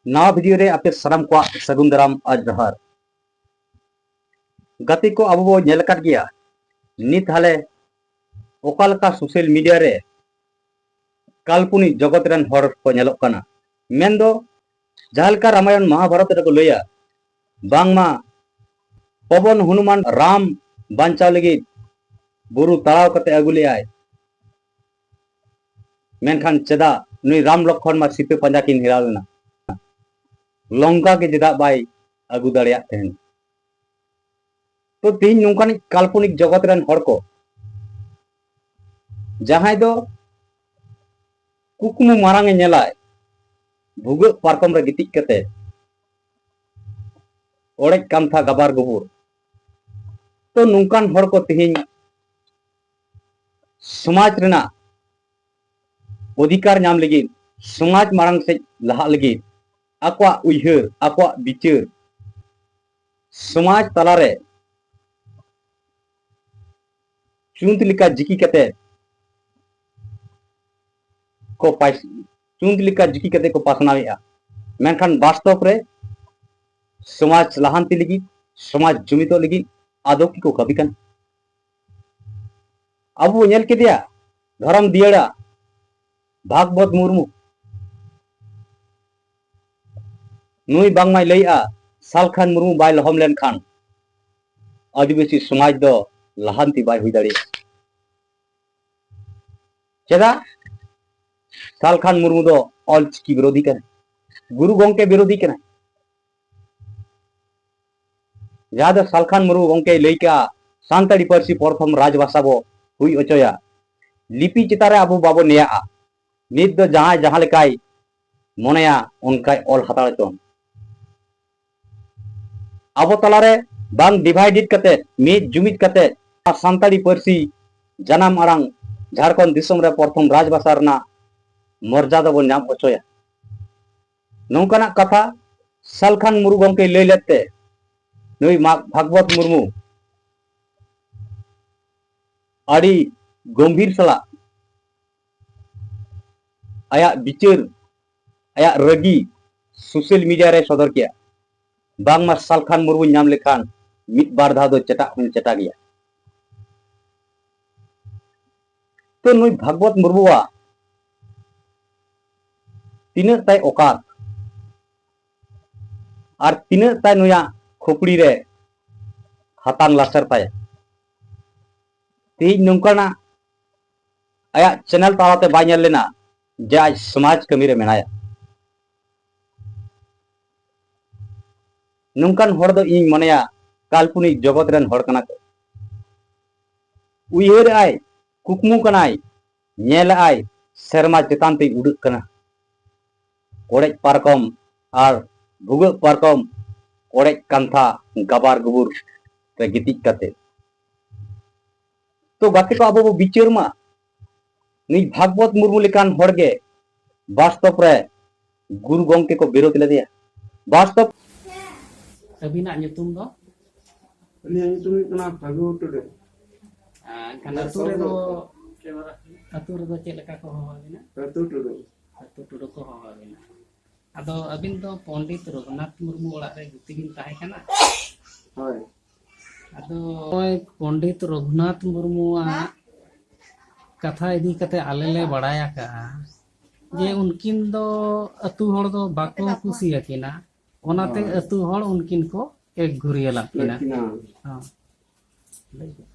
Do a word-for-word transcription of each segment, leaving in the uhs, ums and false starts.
ᱱᱟᱣᱟ video ᱨᱮ ᱟᱯᱮ ᱥᱟᱱᱟᱢ ᱠᱚᱣᱟᱜ ᱥᱟᱹᱜᱩᱱ ᱫᱟᱨᱟᱢ ᱟᱨ ᱡᱚᱦᱟᱨ᱾ ᱜᱟᱛᱮ ᱠᱚ, ᱟᱵᱚ ᱵᱚ ᱧᱮᱞ ᱟᱠᱟᱫ ᱜᱮᱭᱟ ᱱᱤᱛ ᱦᱟᱞᱮ ᱚᱠᱟ ᱞᱮᱠᱟ social media ᱨᱮ ᱠᱟᱞᱯᱚᱱᱤᱠ ᱡᱚᱜᱚᱛ ᱨᱮᱱ ᱦᱚᱲ ᱠᱚ ᱧᱮᱞᱚᱜ ᱠᱟᱱᱟ᱾ ᱢᱮᱱᱫᱚ ᱡᱟᱦᱟᱸ ᱞᱮᱠᱟ ᱨᱟᱢᱟᱭᱚᱱ ᱢᱚᱦᱟᱵᱷᱟᱨᱚᱛ ᱨᱮᱠᱚ ᱞᱟᱹᱭᱟ, ᱵᱟᱝᱢᱟ ᱯᱚᱵᱚᱱ ᱦᱚᱱᱩᱢᱟᱱ ᱨᱟᱢ ᱵᱟᱧᱪᱟᱣ ᱞᱟᱹᱜᱤᱫ ᱵᱩᱨᱩ ᱛᱟᱲᱟᱣ ᱠᱟᱛᱮ ᱟᱹᱜᱩ ᱞᱮᱫᱟᱭ, ᱢᱮᱱᱠᱷᱟᱱ ᱪᱮᱫᱟᱜ ᱱᱩᱭ ᱨᱟᱢ ᱞᱚᱠᱠᱷᱚᱱ ᱢᱟ ᱥᱤᱛᱟᱹ ᱯᱟᱸᱡᱟ ᱠᱤᱱ ᱦᱮᱞᱟᱣ ᱞᱮᱱᱟ, ᱞᱚᱝᱠᱟ ᱜᱮ ᱪᱮᱫᱟᱜ ᱵᱟᱭ ᱟᱹᱜᱩ ᱫᱟᱲᱮᱭᱟᱜ ᱛᱟᱦᱮᱱ? ᱛᱚ ᱛᱮᱦᱮᱧ ᱱᱚᱝᱠᱟᱱᱤᱡ ᱠᱟᱞᱯᱚᱱᱤᱠ ᱡᱚᱜᱚᱛ ᱨᱮᱱ ᱦᱚᱲ ᱠᱚ, ᱡᱟᱦᱟᱸᱭ ᱫᱚ ᱠᱩᱠᱢᱩ ᱢᱟᱨᱟᱝ ᱮ ᱧᱮᱞᱟᱭ, ᱵᱷᱩᱜᱟᱹᱜ ᱯᱟᱨᱠᱚᱢ ᱨᱮ ᱜᱤᱛᱤᱡ ᱠᱟᱛᱮ ᱚᱲᱮᱡ ᱠᱟᱱᱛᱷᱟ ᱜᱟᱵᱟᱨ ᱜᱩᱵᱩᱨ, ᱛᱚ ᱱᱚᱝᱠᱟᱱ ᱦᱚᱲ ᱠᱚ ᱛᱮᱦᱮᱧ ᱥᱚᱢᱟᱡᱽ ᱨᱮᱱᱟᱜ ᱚᱫᱷᱤᱠᱟᱨ ᱧᱟᱢ ᱞᱟᱹᱜᱤᱫ, ᱥᱚᱢᱟᱡᱽ ᱢᱟᱲᱟᱝ ᱥᱮᱫ ᱞᱟᱦᱟᱜ ᱞᱟᱹᱜᱤᱫ ᱟᱠᱚᱣᱟᱜ ᱩᱭᱦᱟᱹᱨ, ᱟᱠᱚᱣᱟᱜ ᱵᱤᱪᱟᱹᱨ ᱥᱚᱢᱟᱡᱽ ᱛᱟᱞᱟᱨᱮ ᱪᱩᱸᱫ ᱞᱮᱠᱟ ᱡᱤᱠᱤ ᱠᱟᱛᱮ ᱠᱚ ᱯᱟᱭ-, ᱪᱩᱸᱫ ᱞᱮᱠᱟ ᱡᱤᱠᱤ ᱠᱟᱛᱮ ᱠᱚ ᱯᱟᱥᱱᱟᱣᱮᱫᱼᱟ᱾ ᱢᱮᱱᱠᱷᱟᱱ ᱵᱟᱥᱛᱚᱵ ᱨᱮ ᱥᱚᱢᱟᱡᱽ ᱞᱟᱦᱟᱱᱛᱤ ᱞᱟᱹᱜᱤᱫ, ᱥᱚᱢᱟᱡᱽ ᱡᱩᱢᱤᱫᱚᱜ ᱞᱟᱹᱜᱤᱫ ᱟᱫᱚ ᱠᱤ ᱠᱚ ᱠᱟᱹᱢᱤ ᱠᱟᱱᱟ? ᱟᱵᱚ ᱵᱚ ᱧᱮᱞ ᱠᱮᱫᱮᱭᱟ ᱫᱷᱚᱨᱚᱢ ᱫᱤᱭᱟᱹᱲᱟ ᱵᱷᱟᱜᱽᱵᱚᱛ ᱢᱩᱨᱢᱩ᱾ ᱱᱩᱭ ᱵᱟᱝᱢᱟᱭ ᱞᱟᱹᱭᱮᱜᱼᱟ, ᱥᱟᱞᱠᱷᱟᱱ ᱢᱩᱨᱢᱩ ᱵᱟᱭ ᱞᱚᱦᱚᱢ ᱞᱮᱱᱠᱷᱟᱱ ᱟᱹᱫᱤᱵᱟᱹᱥᱤ ᱥᱚᱢᱟᱡᱽ ᱫᱚ ᱞᱟᱦᱟᱱᱛᱤ ᱵᱟᱭ ᱦᱩᱭ ᱫᱟᱲᱮᱭᱟᱜᱼᱟ᱾ ᱪᱮᱫᱟᱜ? ᱥᱟᱞᱠᱷᱟᱱ ᱢᱩᱨᱢᱩ ᱫᱚ ᱚᱞ ᱪᱤᱠᱤ ᱵᱤᱨᱳᱫᱷᱤ ᱠᱟᱱᱟᱭ, ᱜᱩᱨᱩ ᱜᱚᱢᱠᱮ ᱵᱤᱨᱳᱫᱷᱤ ᱠᱟᱱᱟᱭ᱾ ᱡᱟᱦᱟᱸ ᱫᱚ ᱥᱟᱞᱠᱷᱟᱱ ᱢᱩᱨᱢᱩ ᱜᱚᱢᱠᱮᱭ ᱞᱟᱹᱭ ᱠᱟᱜᱼᱟ, ᱥᱟᱱᱛᱟᱲᱤ ᱯᱟᱹᱨᱥᱤ ᱯᱨᱚᱛᱷᱚᱢ ᱨᱟᱡᱽ ᱵᱷᱟᱥᱟ ᱵᱚ ᱦᱩᱭ ᱦᱚᱪᱚᱭᱟ᱾ ᱞᱤᱯᱤ ᱪᱮᱛᱟᱱ ᱨᱮ ᱟᱵᱚ ᱵᱟᱵᱚ ᱱᱮᱭᱟᱜᱼᱟ᱾ ᱱᱤᱛ ᱫᱚ ᱡᱟᱦᱟᱸᱭ ᱡᱟᱦᱟᱸ ᱞᱮᱠᱟᱭ ᱢᱚᱱᱮᱭᱟ ᱚᱱᱠᱟᱭ ᱚᱞ ᱦᱟᱛᱟᱲ ᱦᱚᱪᱚᱱ᱾ ᱟᱵᱚ ᱛᱟᱞᱟᱨᱮ ᱵᱟᱝ divided ᱠᱟᱛᱮ, ᱢᱤᱫ ᱡᱩᱢᱤᱫ ᱠᱟᱛᱮ ᱥᱟᱱᱛᱟᱲᱤ ᱯᱟᱹᱨᱥᱤ ᱡᱟᱱᱟᱢ ᱟᱲᱟᱝ ᱡᱷᱟᱲᱠᱷᱚᱸᱰ ᱫᱤᱥᱚᱢ ᱨᱮ ᱯᱨᱚᱛᱷᱚᱢ ᱨᱟᱡᱽ ᱵᱷᱟᱥᱟ ᱨᱮᱱᱟᱜ ᱢᱚᱨᱡᱟᱫᱟ ᱵᱚᱱ ᱧᱟᱢ ᱦᱚᱪᱚᱭᱟ᱾ ᱱᱚᱝᱠᱟᱱᱟᱜ ᱠᱟᱛᱷᱟ ᱥᱟᱞᱠᱷᱟᱱ ᱢᱩᱨᱢᱩ ᱜᱚᱢᱠᱮᱭ ᱞᱟᱹᱭ ᱞᱮᱫ ᱛᱮ ᱱᱩᱭ ᱢᱟ-, ᱵᱷᱟᱜᱽᱵᱚᱛ ᱢᱩᱨᱢᱩ ᱟᱹᱰᱤ ᱜᱚᱢᱵᱷᱤᱨ ᱥᱟᱞᱟᱜ ᱟᱭᱟᱜ ᱵᱤᱪᱟᱹᱨ, ᱟᱭᱟᱜ ᱨᱟᱹᱜᱤ ᱥᱳᱥᱟᱞ ᱢᱤᱰᱤᱭᱟ ᱨᱮ ᱥᱚᱫᱚᱨ ᱠᱮᱫᱼᱟ, ᱵᱟᱝᱢᱟ ᱥᱟᱞᱠᱷᱟᱱ ᱢᱩᱨᱢᱩ ᱧᱟᱢ ᱞᱮᱠᱷᱟᱱ ᱢᱤᱫ ᱵᱟᱨ ᱫᱷᱟᱣ ᱫᱚ ᱪᱮᱴᱟᱜ ᱦᱚᱸᱧ ᱪᱮᱴᱟ ᱜᱮᱭᱟ᱾ ᱛᱚ ᱱᱩᱭ ᱵᱷᱟᱜᱽᱵᱚᱛ ᱢᱩᱨᱢᱩᱣᱟᱜ ᱛᱤᱱᱟᱹᱜ ᱛᱟᱭ ᱚᱠᱟᱛ ᱟᱨ ᱛᱤᱱᱟᱹᱜ ᱛᱟᱭ ᱱᱩᱭᱟᱜ ᱠᱷᱩᱯᱲᱤ ᱨᱮ ᱦᱟᱛᱟᱝ ᱞᱟᱥᱮᱨ ᱛᱟᱭᱟ? ᱛᱮᱦᱮᱧ ᱱᱚᱝᱠᱟᱱᱟᱜ ᱟᱭᱟᱜ ᱪᱮᱱᱮᱞ ᱛᱟᱞᱟᱛᱮ ᱵᱟᱭ ᱧᱮᱞ ᱞᱮᱱᱟ ᱡᱮ ᱟᱡ ᱥᱚᱢᱟᱡᱽ ᱠᱟᱹᱢᱤ ᱨᱮ ᱢᱮᱱᱟᱭᱟ᱾ ᱱᱚᱝᱠᱟᱱ ᱦᱚᱲ ᱫᱚ ᱤᱧ ᱢᱚᱱᱮᱭᱟ ᱠᱟᱞᱯᱚᱱᱤᱠ ᱡᱚᱜᱚᱛ ᱨᱮᱱ ᱦᱚᱲ ᱠᱟᱱᱟ ᱠᱚ᱾ ᱩᱭᱦᱟᱹᱨᱮᱜᱼᱟᱭ, ᱠᱩᱠᱢᱩ ᱠᱟᱱᱟᱭ, ᱧᱮᱞᱮᱜᱼᱟᱭ, ᱥᱮᱨᱢᱟ ᱪᱮᱛᱟᱱ ᱛᱮᱭ ᱩᱰᱟᱹᱜ ᱠᱟᱱᱟ᱾ ᱠᱚᱲᱮᱡ ᱯᱟᱨᱠᱚᱢ ᱟᱨ ᱵᱷᱩᱜᱟᱹᱜ ᱯᱟᱨᱠᱚᱢ ᱠᱚᱲᱮᱡ ᱠᱟᱱᱛᱷᱟ ᱜᱟᱵᱟᱨ ᱜᱩᱵᱩᱨ ᱨᱮ ᱜᱤᱛᱤᱡ ᱠᱟᱛᱮ᱾ ᱛᱚ ᱜᱟᱛᱮ ᱠᱚ, ᱟᱵᱚ ᱵᱚ ᱵᱤᱪᱟᱹᱨ ᱢᱟ, ᱱᱩᱭ ᱵᱷᱟᱜᱽᱵᱚᱛ ᱢᱩᱨᱢᱩ ᱞᱮᱠᱟᱱ ᱦᱚᱲ ᱜᱮ ᱵᱟᱥᱛᱚᱵ ᱨᱮ ᱜᱩᱨᱩ ᱜᱚᱢᱠᱮ ᱠᱚ ᱵᱤᱨᱳᱫ ᱞᱮᱫᱮᱭᱟ᱾ ᱵᱟᱥᱛᱚᱵ ᱟᱹᱵᱤᱱᱟᱜ ᱧᱩᱛᱩᱢ ᱫᱚ? ᱟᱹᱞᱤᱧᱟᱜ ᱧᱩᱛᱩᱢ ᱦᱩᱭᱩᱜ ᱠᱟᱱᱟ ᱯᱷᱟᱹᱜᱩ ᱴᱩᱰᱩ᱾ ᱟᱨ ᱮᱱᱠᱷᱟᱱ ᱟᱹᱛᱩ ᱨᱮᱫᱚ, ᱟᱹᱛᱩ ᱨᱮᱫᱚ ᱪᱮᱫ ᱞᱮᱠᱟ ᱠᱚ ᱦᱚᱦᱚ ᱟᱹᱵᱤᱱᱟ? ᱟᱹᱛᱩ ᱴᱩᱰᱩ᱾ ᱟᱹᱛᱩ ᱴᱩᱰᱩ ᱠᱚ ᱦᱚᱦᱚ ᱟᱹᱵᱤᱱᱟ᱾ ᱟᱫᱚ ᱟᱹᱵᱤᱱ ᱫᱚ ᱯᱚᱱᱰᱤᱛ ᱨᱚᱜᱷᱩᱱᱟᱛᱷ ᱢᱩᱨᱢᱩ ᱚᱲᱟᱜ ᱨᱮ ᱜᱩᱛᱤ ᱵᱤᱱ ᱛᱟᱦᱮᱸ ᱠᱟᱱᱟ? ᱦᱳᱭ᱾ ᱟᱫᱚ ᱱᱚᱜᱼᱚᱭ ᱯᱚᱱᱰᱤᱛ ᱨᱚᱜᱷᱩᱱᱟᱛᱷ ᱢᱩᱨᱢᱩᱣᱟᱜ ᱠᱟᱛᱷᱟ ᱤᱫᱤ ᱠᱟᱛᱮ ᱟᱞᱮ ᱞᱮ ᱵᱟᱲᱟᱭ ᱟᱠᱟᱜᱼᱟ ᱡᱮ ᱩᱱᱠᱤᱱ ᱫᱚ ᱟᱹᱛᱩ ᱦᱚᱲ ᱫᱚ ᱵᱟᱠᱚ ᱠᱩᱥᱤᱭᱟᱹᱠᱤᱱᱟ, ᱚᱱᱟᱛᱮ ᱦᱳᱭ᱾ ᱟᱹᱛᱩ ᱦᱚᱲ ᱩᱱᱠᱤᱱ ᱠᱚ ᱮᱠ ᱜᱷᱩᱨᱤᱭᱟᱹ ᱞᱮᱫ ᱠᱤᱱᱟ᱾ ᱞᱮᱫ ᱠᱤᱱᱟ᱾ ᱦᱚᱸ᱾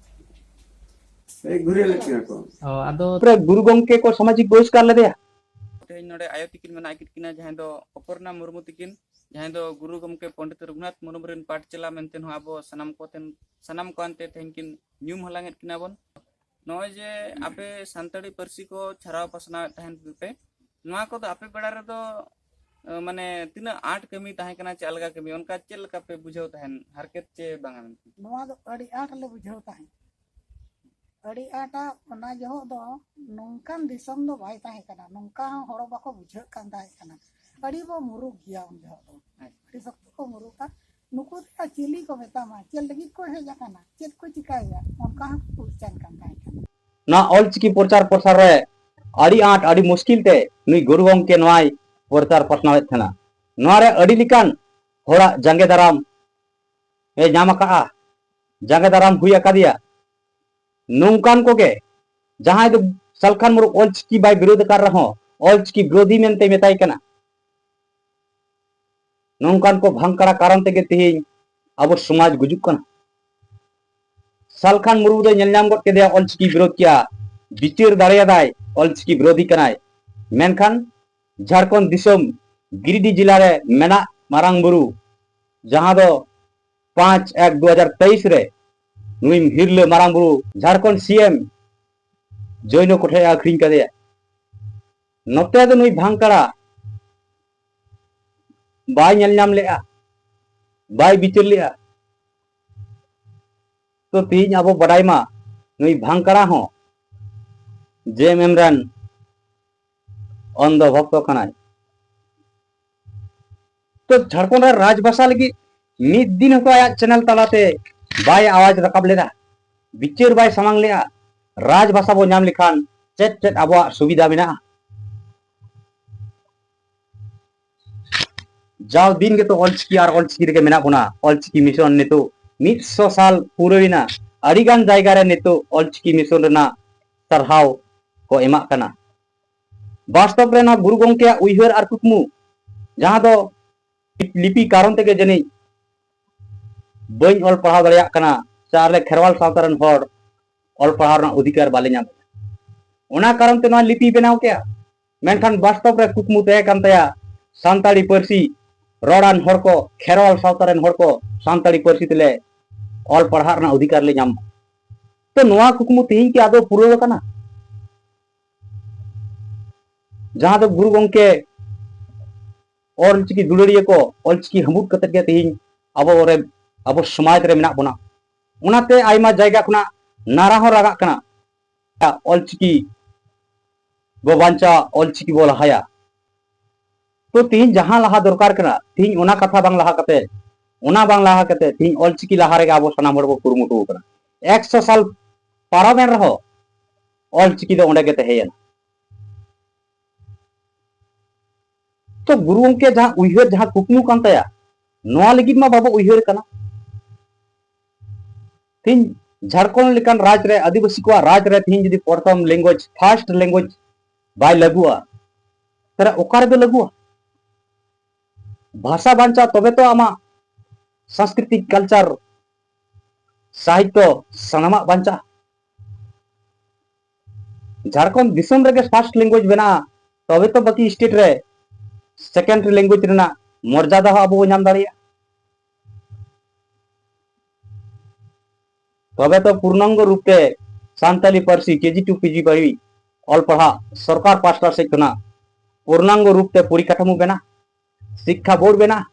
ᱮᱠ ᱜᱷᱩᱨᱤᱭᱟᱹ ᱞᱮᱫ ᱠᱤᱱᱟ ᱠᱚ᱾ ᱚ, ᱟᱫᱚ ᱯᱩᱨᱟᱹ ᱜᱩᱨᱩ ᱜᱚᱢᱠᱮ ᱠᱚ ᱥᱟᱢᱟᱡᱤᱠ ᱵᱚᱦᱤᱥᱠᱟᱨ ᱞᱮᱫᱮᱭᱟ᱾ ᱛᱮᱦᱮᱧ ᱱᱚᱰᱮ ᱟᱭᱳ ᱛᱤᱠᱤᱱ ᱢᱮᱱᱟᱜ ᱠᱤᱱ ᱠᱤᱱᱟ, ᱡᱟᱦᱟᱸᱭ ᱫᱚ ᱚᱯᱚᱨᱱᱟ ᱢᱩᱨᱢᱩ ᱛᱤᱠᱤᱱ, ᱡᱟᱦᱟᱸᱭ ᱫᱚ ᱜᱩᱨᱩ ᱜᱚᱢᱠᱮ ᱯᱚᱱᱰᱤᱛ ᱨᱚᱜᱷᱩᱱᱟᱛᱷ ᱢᱩᱨᱢᱩ ᱨᱮᱱ ᱯᱟᱴᱷᱥᱟᱞᱟ ᱢᱮᱱᱛᱮ ᱦᱚᱸ ᱟᱵᱚ ᱥᱟᱱᱟᱢ ᱠᱚ ᱛᱮᱱ, ᱥᱟᱱᱟᱢ ᱠᱚ ᱟᱱᱛᱮ ᱛᱮᱦᱮᱧ ᱠᱤᱱ ᱧᱩᱢ ᱦᱟᱞᱟᱝ ᱮᱫ ᱠᱤᱱᱟ ᱵᱚᱱ᱾ ᱱᱚᱜᱼᱚᱭ ᱡᱮ ᱟᱯᱮ ᱥᱟᱱᱛᱟᱲᱤ ᱯᱟᱹᱨᱥᱤ ᱠᱚ ᱪᱷᱟᱨᱟᱣ ᱯᱟᱥᱱᱟᱣᱮᱫ ᱛᱟᱦᱮᱱ ᱯᱮ, ᱱᱚᱣᱟ ᱠᱚᱫᱚ ᱟᱯᱮ ᱵᱮᱲᱟ ᱨᱮᱫᱚ, ᱮ, ᱢᱟᱱᱮ ᱛᱤᱱᱟᱹᱜ ᱟᱸᱴ ᱠᱟᱹᱢᱤ ᱛᱟᱦᱮᱸ ᱠᱟᱱᱟ ᱪᱮ ᱟᱞᱜᱟ ᱠᱟᱹᱢᱤ, ᱚᱱᱠᱟ ᱪᱮᱫ ᱞᱮᱠᱟ ᱯᱮ ᱵᱩᱡᱷᱟᱹᱣ ᱛᱟᱦᱮᱱ, ᱦᱟᱨᱠᱮᱛ ᱪᱮ ᱵᱟᱝᱟ ᱢᱮᱱᱛᱮ? ᱱᱚᱣᱟ ᱫᱚ ᱟᱹᱰᱤ ᱟᱸᱴ ᱞᱮ ᱵᱩᱡᱷᱟᱹᱣ ᱛᱟᱦᱮᱸᱫ᱾ ᱟᱹᱰᱤ ᱟᱸᱴᱟ᱾ ᱚᱱᱟ ᱡᱚᱦᱚᱜ ᱫᱚ ᱱᱚᱝᱠᱟᱱ ᱫᱤᱥᱚᱢ ᱫᱚ ᱵᱟᱭ ᱛᱟᱦᱮᱸ ᱠᱟᱱᱟ, ᱱᱚᱝᱠᱟ ᱦᱚᱸ ᱦᱚᱲ ᱵᱟᱠᱚ ᱵᱩᱡᱷᱟᱹᱜ ᱠᱟᱱ ᱛᱟᱦᱮᱸ ᱠᱟᱱᱟ᱾ ᱟᱹᱰᱤ ᱵᱚ ᱢᱩᱨᱩᱠ ᱜᱮᱭᱟ ᱩᱱ ᱡᱚᱦᱚᱜ ᱫᱚ, ᱟᱪᱪᱷᱟ᱾ ᱟᱹᱰᱤ ᱥᱚᱠᱛᱚ ᱠᱚ ᱢᱩᱨᱩᱠᱟ᱾ ᱱᱩᱠᱩ ᱫᱚ ᱪᱤᱞᱤ ᱠᱚ ᱢᱮᱛᱟᱢᱟ, ᱪᱮᱫ ᱞᱟᱹᱜᱤᱫ ᱠᱚ ᱦᱮᱡ ᱟᱠᱟᱱᱟ, ᱪᱮᱫ ᱠᱚ ᱪᱤᱠᱟᱹᱭᱮᱫᱟ, ᱚᱱᱠᱟ ᱦᱚᱸᱠᱚ ᱠᱩᱞᱤ ᱠᱟᱱ ᱛᱟᱦᱮᱸ ᱠᱟᱱᱟ᱾ ᱱᱚᱣᱟ ᱚᱞᱪᱤᱠᱤ ᱯᱨᱚᱪᱟᱨ ᱯᱨᱚᱥᱟᱨ ᱨᱮ ᱟᱹᱰᱤ ᱟᱸᱴ, ᱟᱹᱰᱤ ᱢᱩᱥᱠᱤᱞ ᱛᱮ ᱱᱩᱭ ᱜᱩᱨᱩ ᱜᱚᱢᱠᱮ ᱱᱚᱣᱟᱭ ᱯᱨᱚᱪᱟᱨ ᱯᱟᱥᱱᱟᱣᱮᱫ ᱛᱟᱦᱮᱱᱟ᱾ ᱱᱚᱣᱟ ᱨᱮ ᱟᱹᱰᱤ ᱞᱮᱠᱟᱱ ᱦᱚᱲᱟᱜ ᱡᱟᱸᱜᱮ ᱫᱟᱨᱟᱢ ᱮ ᱧᱟᱢ ᱟᱠᱟᱫᱼᱟ, ᱡᱟᱸᱜᱮ ᱫᱟᱨᱟᱢ ᱦᱩᱭ ᱟᱠᱟᱫᱮᱭᱟ᱾ ᱱᱚᱝᱠᱟᱱ ᱠᱚᱜᱮ ᱡᱟᱦᱟᱸᱭ ᱫᱚ ᱥᱟᱞᱠᱷᱟᱱ ᱢᱩᱨᱢᱩ ᱚᱞᱪᱤᱠᱤ ᱵᱟᱭ ᱵᱤᱨᱳᱫ ᱟᱠᱟᱫ ᱨᱮᱦᱚᱸ ᱚᱞᱪᱤᱠᱤ ᱵᱤᱨᱳᱫᱷᱤ ᱢᱮᱱᱛᱮ ᱢᱮᱛᱟᱭ ᱠᱟᱱᱟ᱾ ᱱᱚᱝᱠᱟᱱ ᱠᱚ ᱵᱷᱟᱝᱠᱟᱲᱟ ᱠᱟᱨᱚᱱ ᱛᱮᱜᱮ ᱛᱮᱦᱮᱧ ᱟᱵᱚ ᱥᱚᱢᱟᱡᱽ ᱜᱩᱡᱩᱜ ᱠᱟᱱᱟ᱾ ᱥᱟᱞᱠᱷᱟᱱ ᱢᱩᱨᱢᱩ ᱫᱚ ᱧᱮᱞ ᱧᱟᱢ ᱜᱚᱫ ᱠᱮᱫᱮᱭᱟ ᱚᱞᱪᱤᱠᱤ ᱵᱤᱨᱳᱫ ᱠᱮᱭᱟ, ᱵᱤᱪᱟᱹᱨ ᱫᱟᱲᱮᱭᱟᱫᱟᱭ, ᱚᱞᱪᱤᱠᱤ ᱵᱤᱨᱳᱫᱷᱤ ᱠᱟᱱᱟᱭ᱾ ᱢᱮᱱᱠᱷᱟᱱ ᱡᱷᱟᱲᱠᱷᱚᱸᱰ ᱫᱤᱥᱚᱢ ᱜᱤᱨᱤᱰᱤ ᱡᱮᱞᱟ ᱨᱮ ᱢᱮᱱᱟᱜ ᱢᱟᱨᱟᱝ ᱵᱩᱨᱩ, ᱡᱟᱦᱟᱸ ᱫᱚ ᱯᱟᱸᱪ ᱮᱠ ᱫᱩ ᱦᱟᱡᱟᱨ ᱛᱮᱭᱤᱥ ᱨᱮ ᱱᱩᱭ ᱦᱤᱨᱞᱟᱹ ᱢᱟᱨᱟᱝ ᱵᱩᱨᱩ ᱡᱷᱟᱲᱠᱷᱚᱸᱰ ᱥᱤ ᱮᱢ ᱡᱳᱭᱱᱚ ᱠᱚᱴᱷᱮ ᱟᱹᱠᱷᱨᱤᱧ ᱠᱟᱫᱮᱭᱟ᱾ ᱱᱚᱛᱮ ᱫᱚ ᱱᱩᱭ ᱵᱷᱟᱝᱠᱟᱲᱟ ᱵᱟᱭ ᱧᱮᱞ ᱧᱟᱢ ᱞᱮᱜᱼᱟ, ᱵᱟᱭ ᱵᱤᱪᱟᱹᱨ ᱞᱮᱜᱼᱟ᱾ ᱛᱚ ᱛᱮᱦᱤᱧ ᱟᱵᱚ ᱵᱟᱰᱟᱭ ᱢᱟ, ᱱᱩᱭ ᱵᱷᱟᱝᱠᱟᱲᱟ ᱦᱚᱸ ᱡᱮ ᱮᱢ ᱮᱢ ᱨᱮᱱ ᱚᱱᱫᱷᱚ ᱵᱷᱚᱠᱛᱚ ᱠᱟᱱᱟᱭ᱾ ᱛᱚ ᱡᱷᱟᱲᱠᱷᱚᱸᱰ ᱨᱮ ᱨᱟᱡᱽ ᱵᱷᱟᱥᱟ ᱞᱟᱹᱜᱤᱫ ᱢᱤᱫ ᱫᱤᱱ ᱦᱚᱸᱛᱚ ᱟᱭᱟᱜ ᱪᱮᱱᱮᱞ ᱛᱟᱞᱟᱛᱮ ᱵᱟᱭ ᱟᱣᱟᱡᱽ ᱨᱟᱠᱟᱵ ᱞᱮᱫᱟ, ᱵᱤᱪᱟᱹᱨ ᱵᱟᱭ ᱥᱟᱢᱟᱝ ᱞᱮᱫᱼᱟ᱾ ᱨᱟᱡᱽ ᱵᱷᱟᱥᱟ ᱵᱚ ᱧᱟᱢ ᱞᱮᱠᱷᱟᱱ ᱪᱮᱫ ᱪᱮᱫ ᱟᱵᱚᱣᱟᱜ ᱥᱩᱵᱤᱫᱷᱟ ᱢᱮᱱᱟᱜᱼᱟ? ᱡᱟᱣ ᱫᱤᱱ ᱜᱮᱛᱚ ᱚᱞᱪᱤᱠᱤ ᱟᱨ ᱚᱞᱪᱤᱠᱤ ᱨᱮᱜᱮ ᱢᱮᱱᱟᱜ ᱵᱚᱱᱟ᱾ ᱚᱞᱪᱤᱠᱤ ᱢᱤᱥᱚᱱ ᱱᱤᱛᱚᱜ ᱢᱤᱫ ᱥᱚ ᱥᱟᱞ ᱯᱩᱨᱟᱹᱣᱮᱱᱟ᱾ ᱟᱹᱰᱤ ᱜᱟᱱ ᱡᱟᱭᱜᱟ ᱨᱮ ᱱᱤᱛᱚᱜ ᱚᱞᱪᱤᱠᱤ ᱢᱤᱥᱚᱱ ᱨᱮᱱᱟᱜ ᱥᱟᱨᱦᱟᱣ ᱠᱚ ᱮᱢᱟᱜ ᱠᱟᱱᱟ᱾ ᱵᱟᱥᱛᱚᱵ ᱨᱮ ᱱᱚᱣᱟ ᱜᱩᱨᱩ ᱜᱚᱢᱠᱮᱭᱟᱜ ᱩᱭᱦᱟᱹᱨ ᱟᱨ ᱠᱩᱠᱢᱩ, ᱡᱟᱦᱟᱸ ᱫᱚ ᱞᱤᱯᱤ ᱠᱟᱨᱚᱱ ᱛᱮᱜᱮ ᱡᱟᱹᱱᱤᱡ ᱵᱟᱹᱧ ᱚᱞ ᱯᱟᱲᱦᱟᱣ ᱫᱟᱲᱮᱭᱟᱜ ᱠᱟᱱᱟ, ᱥᱮ ᱟᱞᱮ ᱠᱷᱮᱨᱣᱟᱞ ᱥᱟᱶᱛᱟ ᱨᱮᱱ ᱦᱚᱲ ᱚᱞ ᱯᱟᱲᱦᱟᱣ ᱨᱮᱱᱟᱜ ᱚᱫᱷᱤᱠᱟᱨ ᱵᱟᱞᱮ ᱧᱟᱢ ᱮᱫᱟ, ᱚᱱᱟ ᱠᱟᱨᱚᱱ ᱛᱮ ᱱᱚᱣᱟ ᱞᱤᱯᱤ ᱵᱮᱱᱟᱣ ᱠᱮᱜᱼᱟ᱾ ᱢᱮᱱᱠᱷᱟᱱ ᱵᱟᱥᱛᱚᱵ ᱨᱮ ᱠᱩᱠᱢᱩ ᱛᱟᱦᱮᱸ ᱠᱟᱱ ᱛᱟᱭᱟ ᱥᱟᱱᱛᱟᱲᱤ ᱯᱟᱹᱨᱥᱤ ᱨᱚᱲᱟᱱ ᱦᱚᱲ ᱠᱚ, ᱠᱷᱮᱨᱣᱟᱞ ᱥᱟᱶᱛᱟ ᱨᱮᱱ ᱦᱚᱲ ᱠᱚ ᱥᱟᱱᱛᱟᱲᱤ ᱯᱟᱹᱨᱥᱤ ᱛᱮᱞᱮ ᱚᱞ ᱯᱟᱲᱦᱟᱜ ᱨᱮᱱᱟᱜ ᱚᱫᱷᱤᱠᱟᱨ ᱞᱮ ᱧᱟᱢ ᱢᱟ᱾ ᱛᱚ ᱱᱚᱣᱟ ᱠᱩᱠᱢᱩ ᱛᱮᱦᱮᱧ ᱠᱤ ᱟᱫᱚ ᱯᱩᱨᱟᱹᱣ ᱟᱠᱟᱱᱟ? ᱡᱟᱦᱟᱸ ᱫᱚ ᱜᱩᱨᱩ ᱜᱚᱢᱠᱮ ᱚᱞᱪᱤᱠᱤ ᱫᱩᱞᱟᱹᱲᱤᱭᱟᱹ ᱠᱚ ᱚᱞᱪᱤᱠᱤ ᱦᱟᱹᱢᱩᱫ ᱠᱟᱛᱮ ᱜᱮ ᱛᱮᱦᱮᱧ ᱟᱵᱚ ᱨᱮ, ᱟᱵᱚ ᱥᱚᱢᱟᱡᱽ ᱨᱮ ᱢᱮᱱᱟᱜ ᱵᱚᱱᱟ᱾ ᱚᱱᱟᱛᱮ ᱟᱭᱢᱟ ᱡᱟᱭᱜᱟ ᱠᱷᱚᱱᱟᱜ ᱱᱟᱨᱟ ᱦᱚᱸ ᱨᱟᱜᱟᱜ ᱠᱟᱱᱟ, ᱚᱞᱪᱤᱠᱤ ᱵᱚ ᱵᱟᱧᱪᱟᱣ, ᱚᱞᱪᱤᱠᱤ ᱵᱚ ᱞᱟᱦᱟᱭᱟ᱾ ᱛᱚ ᱛᱤᱦᱤᱧ ᱡᱟᱦᱟᱸ ᱞᱟᱦᱟ ᱫᱚᱨᱠᱟᱨ ᱠᱟᱱᱟ, ᱛᱤᱦᱤᱧ ᱚᱱᱟ ᱠᱟᱛᱷᱟ ᱵᱟᱝ ᱞᱟᱦᱟ ᱠᱟᱛᱮ, ᱚᱱᱟ ᱵᱟᱝ ᱞᱟᱦᱟ ᱠᱟᱛᱮ ᱛᱤᱦᱤᱧ ᱚᱞᱪᱤᱠᱤ ᱞᱟᱦᱟ ᱨᱮᱜᱮ ᱟᱵᱚ ᱥᱟᱱᱟᱢ ᱦᱚᱲ ᱵᱚ ᱠᱩᱨᱩᱢᱩᱴᱩ ᱟᱠᱟᱱᱟ᱾ ᱮᱠᱥᱚ ᱥᱟᱞ ᱯᱟᱨᱚᱢᱮᱱ ᱨᱮᱦᱚᱸ ᱚᱞᱪᱤᱠᱤ ᱫᱚ ᱚᱸᱰᱮ ᱜᱮ ᱛᱟᱦᱮᱸᱭᱮᱱᱟ᱾ ᱛᱚ ᱜᱩᱨᱩ ᱜᱚᱢᱠᱮ ᱡᱟᱦᱟᱸ ᱩᱭᱦᱟᱹᱨ, ᱡᱟᱦᱟᱸ ᱠᱩᱠᱢᱩ ᱠᱟᱱ ᱛᱟᱭᱟ, ᱱᱚᱣᱟ ᱞᱟᱹᱜᱤᱫ ᱢᱟ ᱵᱟᱵᱚ ᱩᱭᱦᱟᱹᱨ ᱠᱟᱱᱟ᱾ ᱛᱮᱦᱮᱧ ᱡᱷᱟᱲᱠᱷᱚᱸᱰ ᱞᱮᱠᱟᱱ ᱨᱟᱡᱽ ᱨᱮ, ᱟᱹᱫᱤᱵᱟᱹᱥᱤ ᱠᱚᱣᱟᱜ ᱨᱟᱡᱽ ᱨᱮ ᱛᱮᱦᱮᱧ ᱡᱩᱫᱤ ᱯᱨᱚᱛᱷᱚᱢ language, first language ᱵᱟᱭ ᱞᱟᱹᱜᱩᱜᱼᱟ, ᱛᱟᱦᱞᱮ ᱚᱠᱟ ᱨᱮᱫᱚ ᱞᱟᱹᱜᱩᱜᱼᱟ? ᱵᱷᱟᱥᱟ ᱵᱟᱧᱪᱟᱜ ᱛᱚᱵᱮ ᱛᱚ ᱟᱢᱟᱜ ᱥᱟᱝᱥᱠᱨᱤᱛᱤᱠ culture, ᱥᱟᱦᱤᱛᱛᱚ, ᱥᱟᱱᱟᱢᱟᱜ ᱵᱟᱧᱪᱟᱜᱼᱟ᱾ ᱡᱷᱟᱲᱠᱷᱚᱸᱰ ᱫᱤᱥᱚᱢ ᱨᱮᱜᱮ first language ᱵᱮᱱᱟᱜᱼᱟ, ᱛᱚᱵᱮ ᱛᱚ ᱵᱟᱹᱠᱤ state ᱨᱮ second language ᱨᱮᱱᱟᱜ ᱢᱚᱨᱡᱟᱫᱟ ᱦᱚᱸ ᱟᱵᱚ ᱵᱚ ᱧᱟᱢ ᱫᱟᱲᱮᱭᱟᱜᱼᱟ᱾ ᱛᱚᱵᱮ ᱛᱚ ᱯᱩᱨᱱᱟᱝᱜᱚ ᱨᱩᱯ ᱛᱮ ᱥᱟᱱᱛᱟᱞᱤ ᱯᱟᱹᱨᱥᱤ KG to PG ᱵᱟᱹᱜᱤ ᱚᱞ ᱯᱟᱲᱦᱟᱜ ᱥᱚᱨᱠᱟᱨ ᱯᱟᱥᱴᱟ ᱥᱮᱫ ᱠᱷᱚᱱᱟᱜ ᱯᱩᱨᱱᱟᱝᱜᱚ ᱨᱩᱯ ᱛᱮ ᱯᱚᱨᱤᱠᱟᱴᱷᱟᱢᱳ ᱵᱮᱱᱟᱜ, ᱥᱤᱠᱠᱷᱟ ᱵᱳᱨᱰ ᱵᱮᱱᱟᱜ᱾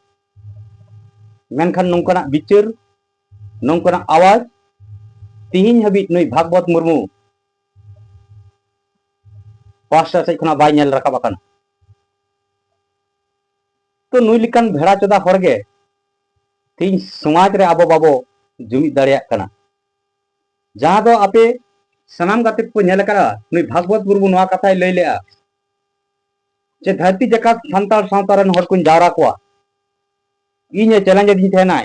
ᱢᱮᱱᱠᱷᱟᱱ ᱱᱚᱝᱠᱟᱱᱟᱜ ᱵᱤᱪᱟᱹᱨ, ᱱᱚᱝᱠᱟᱱᱟᱜ ᱟᱣᱟᱡ ᱛᱤᱦᱤᱧ ᱦᱟᱹᱵᱤᱡ ᱱᱩᱭ ᱵᱷᱟᱜᱽᱵᱚᱛ ᱢᱩᱨᱢᱩ ᱯᱟᱥᱴᱟ ᱥᱮᱫ ᱠᱷᱚᱱᱟᱜ ᱵᱟᱭ ᱧᱮᱞ ᱨᱟᱠᱟᱵ ᱟᱠᱟᱱᱟ᱾ ᱛᱚ ᱱᱩᱭ ᱞᱮᱠᱟᱱ ᱵᱷᱮᱲᱟ ᱪᱚᱫᱟ ᱦᱚᱲ ᱜᱮ ᱛᱮᱦᱮᱧ ᱥᱚᱢᱟᱡᱽ ᱨᱮ ᱟᱵᱚ ᱵᱟᱵᱚ ᱡᱩᱢᱤᱫ ᱫᱟᱲᱮᱭᱟᱜ ᱠᱟᱱᱟ᱾ ᱡᱟᱦᱟᱸ ᱫᱚ ᱟᱯᱮ ᱥᱟᱱᱟᱢ ᱜᱟᱛᱮ ᱠᱚ ᱧᱮᱞ ᱟᱠᱟᱫᱼᱟ, ᱱᱩᱭ ᱵᱷᱟᱜᱽᱵᱚᱛ ᱢᱩᱨᱢᱩ ᱱᱚᱣᱟ ᱠᱟᱛᱷᱟᱭ ᱞᱟᱹᱭ ᱞᱮᱜᱼᱟ ᱡᱮ ᱫᱷᱟᱹᱨᱛᱤ ᱡᱟᱠᱟᱛ ᱥᱟᱱᱛᱟᱲ ᱥᱟᱶᱛᱟ ᱨᱮᱱ ᱦᱚᱲ ᱠᱚᱧ ᱡᱟᱣᱨᱟ ᱠᱚᱣᱟ᱾ ᱤᱧ ᱮ challenge ᱟᱹᱫᱤᱧ ᱛᱟᱦᱮᱱᱟᱭ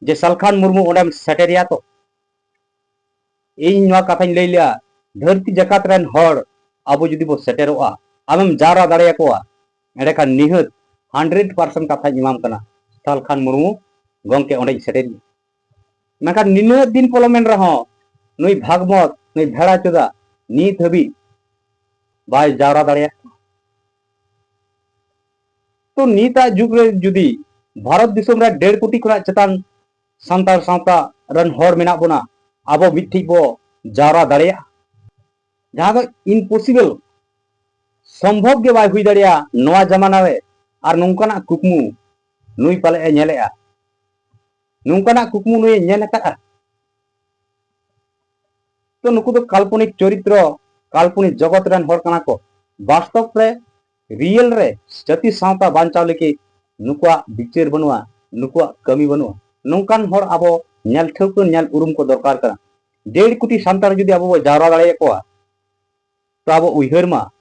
ᱡᱮ ᱥᱟᱞᱠᱷᱟᱱ ᱢᱩᱨᱢᱩ ᱚᱸᱰᱮᱢ ᱥᱮᱴᱮᱨᱮᱭᱟ ᱛᱚ? ᱤᱧ ᱱᱚᱣᱟ ᱠᱟᱛᱷᱟᱧ ᱞᱟᱹᱭ ᱞᱮᱜᱼᱟ, ᱫᱷᱟᱹᱨᱛᱤ ᱡᱟᱠᱟᱛ ᱨᱮᱱ ᱦᱚᱲ ᱟᱵᱚ ᱡᱩᱫᱤ ᱵᱚ ᱥᱮᱴᱮᱨᱚᱜᱼᱟ, ᱟᱢᱮᱢ ᱡᱟᱣᱨᱟ ᱫᱟᱲᱮᱭᱟᱠᱚᱣᱟ, ᱮᱸᱰᱮᱠᱷᱟᱱ ᱱᱤᱦᱟᱹᱛ hundred percent ᱠᱟᱛᱷᱟᱧ ᱮᱢᱟᱢ ᱠᱟᱱᱟ, ᱥᱟᱞᱠᱷᱟᱱ ᱢᱩᱨᱢᱩ ᱜᱚᱢᱠᱮ ᱚᱸᱰᱮᱧ ᱥᱮᱴᱮᱨᱮᱭᱟ᱾ ᱢᱮᱱᱠᱷᱟᱱ ᱱᱤᱱᱟᱹᱜ ᱫᱤᱱ ᱯᱚᱞᱚᱢᱮᱱ ᱨᱮᱦᱚᱸ ᱱᱩᱭ ᱵᱷᱟᱜᱽᱵᱚᱛ, ᱱᱩᱭ ᱵᱷᱮᱲᱟ ᱪᱚᱫᱟ ᱱᱤᱛ ᱦᱟᱹᱵᱤᱡ ᱵᱟᱭ ᱡᱟᱣᱨᱟ ᱫᱟᱲᱮᱭᱟᱜ ᱠᱟᱱᱟ᱾ ᱛᱚ ᱱᱤᱛᱟᱜ ᱡᱩᱜᱽ ᱨᱮ ᱡᱩᱫᱤ ᱵᱷᱟᱨᱚᱛ ᱫᱤᱥᱚᱢ ᱨᱮ ᱰᱮᱲ ᱠᱳᱴᱤ ᱠᱷᱚᱱᱟᱜ ᱪᱮᱛᱟᱱ ᱥᱟᱱᱛᱟᱲ ᱥᱟᱶᱛᱟ ᱨᱮᱱ ᱦᱚᱲ ᱢᱮᱱᱟᱜ ᱵᱚᱱᱟ, ᱟᱵᱚ ᱢᱤᱫ ᱴᱷᱮᱱ ᱵᱚ ᱡᱟᱣᱨᱟ ᱫᱟᱲᱮᱭᱟᱜᱼᱟ, ᱡᱟᱦᱟᱸ ᱫᱚ impossible, ᱥᱚᱢᱵᱷᱚᱵ ᱜᱮ ᱵᱟᱭ ᱦᱩᱭ ᱫᱟᱲᱮᱭᱟᱜᱼᱟ ᱱᱚᱣᱟ ᱡᱟᱢᱟᱱᱟ ᱨᱮ᱾ ᱟᱨ ᱱᱚᱝᱠᱟᱱᱟᱜ ᱠᱩᱠᱢᱩ ᱱᱩᱭ ᱯᱟᱞᱮ ᱮ ᱧᱮᱞᱮᱜᱼᱟ, ᱱᱚᱝᱠᱟᱱᱟᱜ ᱠᱩᱠᱢᱩ ᱱᱩᱭ ᱮ ᱧᱮᱞ ᱟᱠᱟᱫᱼᱟ᱾ ᱛᱚ ᱱᱩᱠᱩ ᱫᱚ ᱠᱟᱞᱯᱚᱱᱤᱠ ᱪᱚᱨᱤᱛᱨᱚ, ᱠᱟᱞᱯᱚᱱᱤᱠ ᱡᱚᱜᱚᱛ ᱨᱮᱱ ᱦᱚᱲ ᱠᱟᱱᱟ ᱠᱚ᱾ ᱵᱟᱥᱛᱚᱵ ᱨᱮ, real ᱨᱮ ᱡᱟᱹᱛᱤ ᱥᱟᱶᱛᱟ ᱵᱟᱧᱪᱟᱣ ᱞᱟᱹᱜᱤᱫ ᱱᱩᱠᱩᱣᱟᱜ ᱵᱤᱪᱟᱹᱨ ᱵᱟᱹᱱᱩᱜᱼᱟ, ᱱᱩᱠᱩᱣᱟᱜ ᱠᱟᱹᱢᱤ ᱵᱟᱹᱱᱩᱜᱼᱟ᱾ ᱱᱚᱝᱠᱟᱱ ᱦᱚᱲ ᱟᱵᱚ ᱧᱮᱞ ᱴᱷᱟᱹᱣᱠᱟᱹ, ᱧᱮᱞ ᱩᱨᱩᱢ ᱠᱚ ᱫᱚᱨᱠᱟᱨ ᱠᱟᱱᱟ᱾ ᱰᱮᱲ ᱠᱳᱴᱤ ᱥᱟᱱᱛᱟᱲ ᱡᱩᱫᱤ ᱟᱵᱚ ᱵᱚ ᱡᱟᱣᱨᱟ ᱫᱟᱲᱮᱭᱟᱠᱚᱣᱟ, ᱛᱚ ᱟᱵᱚ ᱩᱭᱦᱟᱹᱨ ᱢᱟ,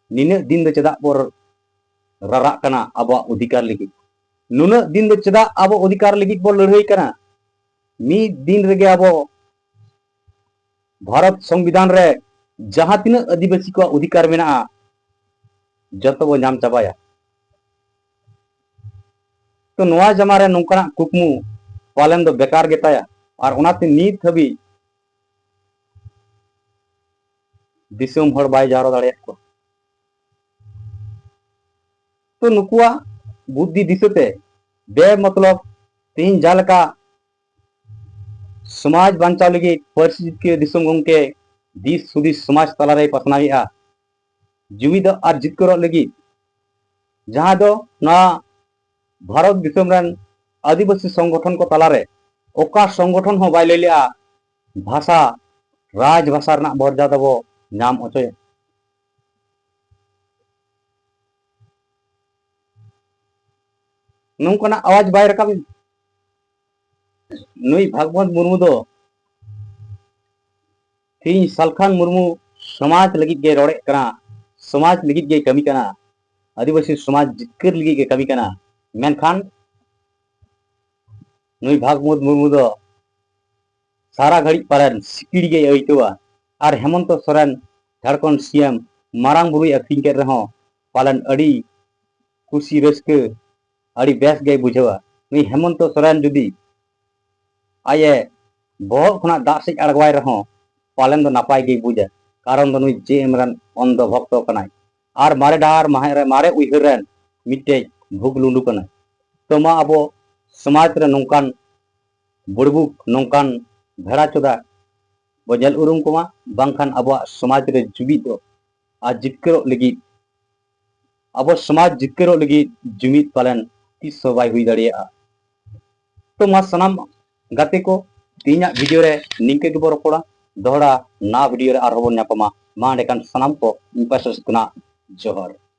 ᱱᱤᱱᱟᱹᱜ ᱫᱤᱱ ᱫᱚ ᱪᱮᱫᱟᱜ ᱵᱚ ᱨᱟᱨᱟᱜ ᱠᱟᱱᱟ ᱟᱵᱚᱣᱟᱜ ᱚᱫᱷᱤᱠᱟᱨ ᱞᱟᱹᱜᱤᱫ᱾ ᱱᱩᱱᱟᱹᱜ ᱫᱤᱱ ᱫᱚ ᱪᱮᱫᱟᱜ ᱟᱵᱚ ᱚᱫᱷᱤᱠᱟᱨ ᱞᱟᱹᱜᱤᱫ ᱵᱚ ᱞᱟᱹᱲᱦᱟᱹᱭ ᱠᱟᱱᱟ? ᱢᱤᱫ ᱫᱤᱱ ᱨᱮᱜᱮ ᱟᱵᱚ ᱵᱷᱟᱨᱚᱛ ᱥᱚᱝᱵᱤᱫᱷᱟᱱ ᱨᱮ ᱡᱟᱦᱟᱸ ᱛᱤᱱᱟᱹᱜ ᱟᱹᱫᱤᱵᱟᱹᱥᱤ ᱠᱚᱣᱟᱜ ᱚᱫᱷᱤᱠᱟᱨ ᱢᱮᱱᱟᱜᱼᱟ, ᱡᱚᱛᱚ ᱵᱚ ᱧᱟᱢ ᱪᱟᱵᱟᱭᱟ᱾ ᱛᱚ ᱱᱚᱣᱟ ᱡᱟᱢᱟ ᱨᱮ ᱱᱚᱝᱠᱟᱱᱟᱜ ᱠᱩᱠᱢᱩ ᱯᱟᱞᱮᱱ ᱫᱚ ᱵᱮᱠᱟᱨ ᱜᱮᱛᱟᱭᱟ, ᱟᱨ ᱚᱱᱟᱛᱮ ᱱᱤᱛ ᱦᱟᱹᱵᱤᱡ ᱫᱤᱥᱚᱢ ᱦᱚᱲ ᱵᱟᱭ ᱡᱟᱣᱨᱟ ᱫᱟᱲᱮᱭᱟᱜ ᱠᱚᱣᱟ᱾ ᱛᱚ ᱱᱩᱠᱩᱣᱟᱜ ᱵᱩᱫᱽᱫᱷᱤ ᱫᱤᱥᱟᱹᱛᱮ ᱵᱮ ᱢᱚᱛᱞᱚᱵ ᱛᱮᱦᱮᱧ ᱡᱟᱦᱟᱸ ᱞᱮᱠᱟ ᱥᱚᱢᱟᱡᱽ ᱵᱟᱧᱪᱟᱣ ᱞᱟᱹᱜᱤᱫ ᱯᱟᱹᱨᱥᱤ ᱡᱤᱛᱠᱟᱹᱨ ᱫᱤᱥᱚᱢ ᱜᱚᱢᱠᱮ ᱫᱤᱥ ᱦᱩᱫᱤᱥ ᱥᱚᱢᱟᱡᱽ ᱛᱟᱞᱟᱨᱮᱭ ᱯᱟᱥᱱᱟᱣᱮᱫᱼᱟ, ᱡᱩᱢᱤᱫᱚᱜ ᱟᱨ ᱡᱤᱛᱠᱟᱹᱨᱚᱜ ᱞᱟᱹᱜᱤᱫ, ᱡᱟᱦᱟᱸ ᱫᱚ ᱱᱚᱣᱟ ᱵᱷᱟᱨᱚᱛ ᱫᱤᱥᱚᱢ ᱨᱮᱱ ᱟᱹᱫᱤᱵᱟᱹᱥᱤ ᱥᱚᱝᱜᱚᱴᱷᱚᱱ ᱠᱚ ᱛᱟᱞᱟᱨᱮ ᱚᱠᱟ ᱥᱚᱝᱜᱚᱴᱷᱚᱱ ᱦᱚᱸ ᱵᱟᱭ ᱞᱟᱹᱭ ᱞᱮᱜᱼᱟ ᱵᱷᱟᱥᱟ, ᱨᱟᱡᱽ ᱵᱷᱟᱥᱟ ᱨᱮᱱᱟᱜ ᱢᱚᱨᱡᱟᱫᱟ ᱵᱚ ᱧᱟᱢ ᱦᱚᱪᱚᱭᱟ᱾ ᱱᱚᱝᱠᱟᱱᱟᱜ ᱟᱣᱟᱡ ᱵᱟᱭ ᱨᱟᱠᱟᱵ ᱮᱫ᱾ ᱱᱩᱭ ᱵᱷᱟᱜᱽᱵᱚᱱᱛ ᱢᱩᱨᱢᱩ ᱫᱚ ᱛᱮᱦᱮᱧ ᱥᱟᱞᱠᱷᱟᱱ ᱢᱩᱨᱢᱩ ᱥᱚᱢᱟᱡᱽ ᱞᱟᱹᱜᱤᱫ ᱜᱮ ᱨᱚᱲᱮᱫ ᱠᱟᱱᱟ, ᱥᱚᱢᱟᱡᱽ ᱞᱟᱹᱜᱤᱫ ᱜᱮ ᱠᱟᱹᱢᱤ ᱠᱟᱱᱟ, ᱟᱹᱫᱤᱵᱟᱹᱥᱤ ᱥᱚᱢᱟᱡᱽ ᱡᱤᱛᱠᱟᱹᱨ ᱞᱟᱹᱜᱤᱫ ᱜᱮ ᱠᱟᱹᱢᱤ ᱠᱟᱱᱟ᱾ ᱢᱮᱱᱠᱷᱟᱱ ᱱᱩᱭ ᱵᱷᱟᱜᱽᱵᱚᱱᱛ ᱢᱩᱨᱢᱩ ᱫᱚ ᱥᱟᱨᱟ ᱜᱷᱟᱹᱲᱤᱡ ᱯᱟᱞᱮᱱ ᱥᱤᱠᱲᱤ ᱜᱮᱭ ᱟᱹᱭᱠᱟᱹᱣᱟ᱾ ᱟᱨ ᱦᱮᱢᱚᱱᱛᱚ ᱥᱚᱨᱮᱱ, ᱡᱷᱟᱲᱠᱷᱚᱸᱰ ᱥᱤ ᱮᱢ, ᱢᱟᱨᱟᱝ ᱵᱩᱨᱩᱭ ᱟᱹᱠᱷᱨᱤᱧ ᱠᱮᱫ ᱨᱮᱦᱚᱸ ᱯᱟᱞᱮᱱ ᱟᱹᱰᱤ ᱠᱩᱥᱤ ᱨᱟᱹᱥᱠᱟᱹ, ᱟᱹᱰᱤ ᱵᱮᱥ ᱜᱮᱭ ᱵᱩᱡᱷᱟᱹᱣᱟ᱾ ᱱᱩᱭ ᱦᱮᱢᱚᱱᱛᱚ ᱥᱚᱨᱮᱱ ᱡᱩᱫᱤ ᱟᱡ ᱮ ᱵᱚᱦᱚᱜ ᱠᱷᱚᱱᱟᱜ ᱫᱟᱜ ᱥᱮᱫ ᱟᱬᱜᱚᱣᱟᱭ ᱨᱮᱦᱚᱸ ᱯᱟᱞᱮᱱ ᱫᱚ ᱱᱟᱯᱟᱭ ᱜᱮᱭ ᱵᱩᱡᱟ, ᱠᱟᱨᱚᱱ ᱫᱚ ᱱᱩᱭ ᱡᱮ ᱮᱢ ᱨᱮᱱ ᱚᱱᱫᱷᱚ ᱵᱷᱚᱠᱛᱚ ᱠᱟᱱᱟᱭ ᱟᱨ ᱢᱟᱨᱮ ᱰᱟᱦᱟᱨ ᱢᱟᱦᱮ-, ᱢᱟᱨᱮ ᱩᱭᱦᱟᱹᱨ ᱨᱮᱱ ᱢᱤᱫᱴᱮᱡ ᱵᱷᱩᱜᱽ ᱞᱩᱸᱰᱩ ᱠᱟᱱᱟᱭ᱾ ᱛᱚ ᱢᱟ ᱟᱵᱚ ᱥᱚᱢᱟᱡᱽ ᱨᱮ ᱱᱚᱝᱠᱟᱱ ᱵᱩᱲᱵᱩᱠ, ᱱᱚᱝᱠᱟᱱ ᱵᱷᱮᱲᱟ ᱪᱳᱫᱟ ᱵᱚ ᱧᱮᱞ ᱩᱨᱩᱢ ᱠᱚᱢᱟ, ᱵᱟᱝᱠᱷᱟᱱ ᱟᱵᱚᱣᱟᱜ ᱥᱚᱢᱟᱡᱽ ᱨᱮ ᱡᱩᱢᱤᱫᱚᱜ ᱟᱨ ᱡᱤᱛᱠᱟᱹᱨᱚᱜ ᱞᱟᱹᱜᱤᱫ, ᱟᱵᱚ ᱥᱚᱢᱟᱡᱽ ᱡᱤᱛᱠᱟᱹᱨᱚᱜ ᱞᱟᱹᱜᱤᱫ ᱡᱩᱢᱤᱫ ᱯᱟᱞᱮᱱ ᱛᱤᱥ ᱦᱚᱸ ᱵᱟᱭ ᱦᱩᱭ ᱫᱟᱲᱮᱭᱟᱜᱼᱟ᱾ ᱛᱚ ᱢᱟ ᱥᱟᱱᱟᱢ ᱜᱟᱛᱮ ᱠᱚ, ᱛᱮᱦᱮᱧᱟᱜ ᱵᱷᱤᱰᱤᱭᱳ ᱨᱮ ᱱᱤᱝᱠᱟᱹ ᱜᱮᱵᱚ ᱨᱚᱯᱚᱲᱟ᱾ ᱫᱚᱦᱲᱟ ᱱᱟᱣᱟ ᱵᱷᱤᱰᱤᱭᱳ ᱨᱮ ᱟᱨᱦᱚᱸ ᱵᱚᱱ ᱧᱟᱯᱟᱢᱟ᱾ ᱢᱟ ᱮᱸᱰᱮᱠᱷᱟᱱ ᱥᱟᱱᱟᱢ ᱠᱚ ᱤᱧ ᱯᱟᱥᱴᱟ ᱥᱮᱫ ᱠᱷᱚᱱᱟᱜ ᱡᱚᱦᱟᱨ᱾